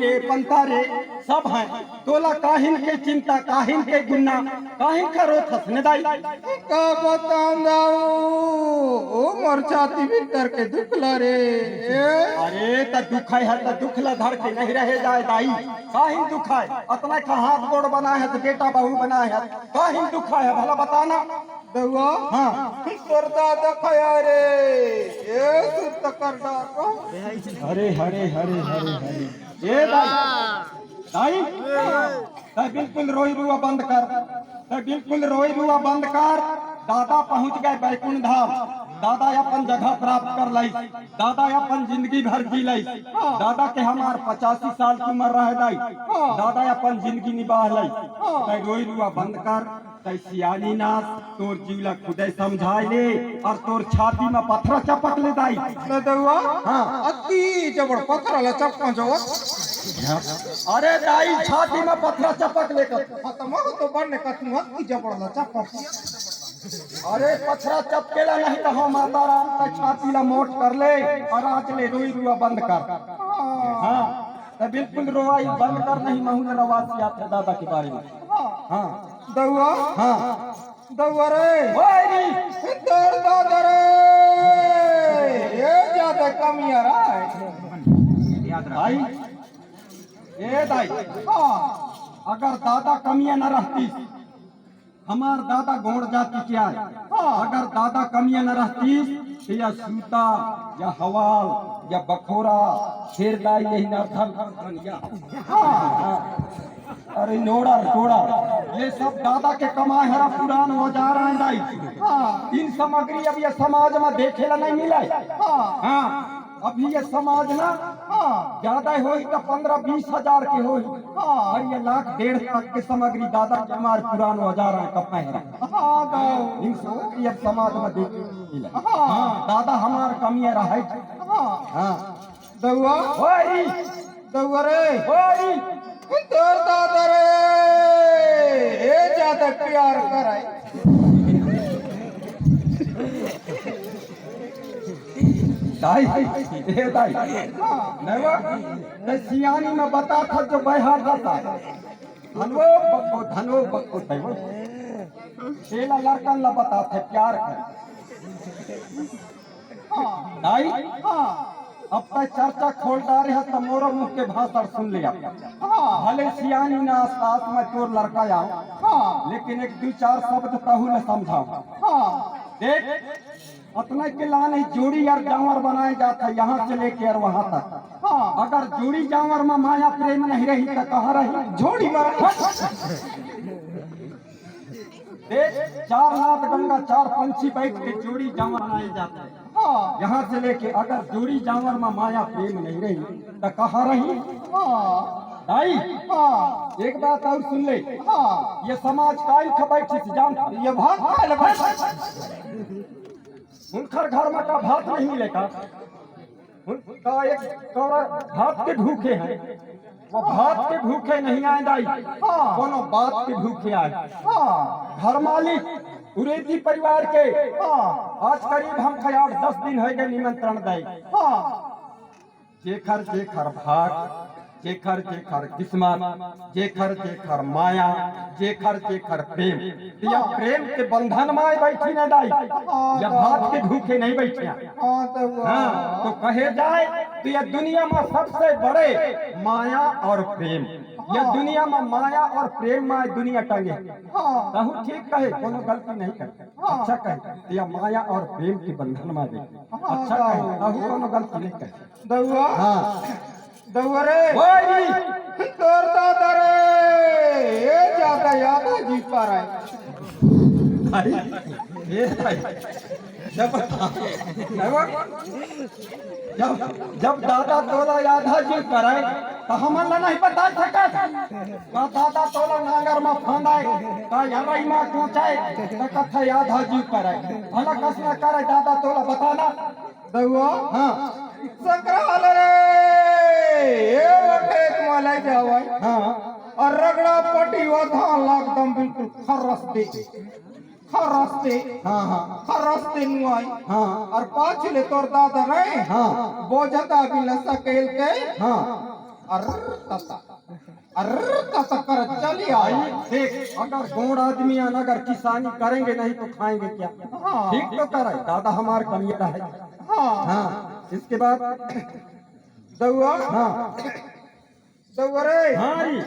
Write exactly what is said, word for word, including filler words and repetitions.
के पंता रे, सब है। तोला काहिन के चिंता, काहिन के गुन्ना, काहिन का रोत हस ने दाई? का बताऊं दाऊ, ओ मोर छाती भीतर के दुखला रे। ए? अरे, त दुखाय है, त दुखला धर के नहीं रहे जाय दाई। काहिन दुखाय? अतना का हाथ गोड़ बनाय है, त बेटा बहू बनाय है, काहिन दुखाय है, भला बताना। दउआ? हाँ। तोर दादा खया रे, ए सुरता कर डार। अरे, हरे, हरे, हरे, हरे। ए दाई, दाई, तैं बिल्कुल रोई रुआ बंद कर, तैं बिल्कुल रोई रुआ बंद कर। दादा पहुंच गए बैकुंठ धाम, दादा अपन जगह प्राप्त कर लइस, दादा अपन जिंदगी भर जी लइस। दादा के हमार पचासी साल की उम्र रहे दाई, दादा अपन जिंदगी निबाह लइस। तैं रोई रुआ बंद कर, तैं सियानी नास, तोर जीव ला खुदे समझाय ले, अउ तोर छाती म पथरा चपक ले दाई। न दउआ? हाँ। अति जबड़ पथरा ला चपका जो। अरे दाई, छाती म पथरा चपक ले कर। खत्म हो तो बनने का तू अति जबड़ ला चपक। अरे पथरा चपकेला नहीं तो हो माता राम, तैं छाती ला मोट कर ले अउ आज ले रोई रुआ बंद कर। हाँ। हाँ, तैं बिल्कुल रोवाई बंद कर, नहीं महूँ ला रवासी आथे दादा के बारे में। हाँ। हाँ। दउआ? हाँ। दउआ रे। ओए री। तोर दादा रे। ए जादा कमिया रे। भाई, ए दाई। हाँ। अगर दादा कमिया न रहतीस, हमार दादा गोंड़ जाति के आय। हाँ। अगर दादा कमिया न रहतीस, त या सूता, या हवाल, या बखोरा, शेर दाई यही नरधन, नरधन या। हाँ। हाँ। अरे नोड़ा, टोड़ा, ये सब दादा के कमाय हरा पुरान औजार आय दाई। हाँ। इन सामग्री अब ये समाज में देखे ला नहीं मिले। हाँ। हाँ। अभी ये समाज ना, हाँ। ज्यादा होही त पन्द्रह बीस हजार के होही। हाँ। अउ ये लाख डेढ़ लाख के सामग्री दादा के हमार पुरान औजार आय कमाय हरा। हाँ, दाऊ। इन सामग्री अब समाज में देखे ला नहीं मिले। हाँ। हाँ, दादा हमार कमिया रहय। हाँ। हाँ। दउआ? ओए री। दउआ रे। ओए री। तोर दादा रे। ए जादा प्यार करय। दाई, ए दाई। हाँ। नवा, तैं सियानी में बतात हस जो बइहार जाता। धनो बक्को, धनो बक्को, तैं वो। तेला लड़कन ला बतात हे प्यार कर। हाँ। दाई? हाँ। अब तैं चर्चा खोल डारे हस त मोरो मुँह के भाषण सुन ले अब। हाँ। भले सियानी ना आसपास में तोर लड़का आव। हाँ। लेकिन एक दू चार शब्द तहू ला समझाव। हाँ। देख, अतना के लाने जोड़ी अउ जांवर बनाय जात हे, यहाँ से लेके अउ वहाँ तक। हाँ। अगर जोड़ी जांवर में माया प्रेम नहीं रही त कहाँ रही? झोड़ी में रही। देख, चार नाद गंगा, चार पंछी बइठ के जोड़ी जांवर बनाय जात हे। हाँ। यहाँ से लेके अगर जोड़ी जांवर में माया प्रेम नहीं रही, त कहाँ रही? हाँ। दाई, हाँ। एक बात अउ सुन ले। हाँ। ये समाज काहे ला बइठिस जानत हस? ये भात खाय ला बइठिस। उनकर घर में का भात नहीं मिले का? उनका एक कौड़ा भात के भूखे हैं। वो भात के भूखे नहीं आय दाई, हाँ। कोनो बात के भूखे आय। हाँ। घर मालिक उरेती परिवार के, हाँ। आज करीब हमका आठ दस दिन होय गे निमंत्रण दे। हाँ। जेखर जेखर भाग, जेखर जेखर किस्मत, जेखर जेखर माया, जेखर जेखर प्रेम। त ये प्रेम के बंधन में बइठिन हे दाई, हाँ, ये भात के भूखे नहीं बइठिन हे। हाँ, त वो हाँ, त कहे जाय त ये दुनिया में सबसे बड़े माया अउ प्रेम, ये हाँ। दुनिया में माया अउ प्रेम में दुनिया टंगे। हाँ। तहू ठीक कहे, कोनो गलती नहीं कहे, हाँ। अच्छा कहे, त ये माया अउ प्रेम के बंधन में बइठिन हे। हाँ, अच्छा कहे, हाँ। तहू कोनो गलती नहीं कहे। दउआ? हाँ। दउआ रे। ओए री। तोर दादा रे। ए जादा याद आ जी पा रहा है। भाई, ए भाई, जब, जब, जब दादा तोला याद आ जी पा रहा है, त हमन ला नहीं बता सकत। का दादा तोला नांगर में फांदाय, का यरई में कोंचाय, त कथा याद आ जी पा रहा है। भला कस ना करे दादा तोला बताना। दउआ? हाँ। संकराल रे, ए वो खेत में ले जावय। हाँ। अउ रगड़ा पटी व धान ला एकदम बिल्कुल खर्रस दे। खर्रस दे। हाँ, हाँ। खर्रस दे नुआय। हाँ। अउ पाछू ले तोर दादा रहे। हाँ। बोझा दाबी ला सकेल के। हाँ। अर्र तता, अर्र तता कर चली आई। देख, अगर गोंड़ आदमी आन अगर किसानी करेंगे नहीं तो खाएंगे क्या? हाँ। ठीक तो करे, दादा हमार कमिया रहे। हाँ। हाँ, इसके बाद दउआ, हाँ। दउआ रे। हाँ जी।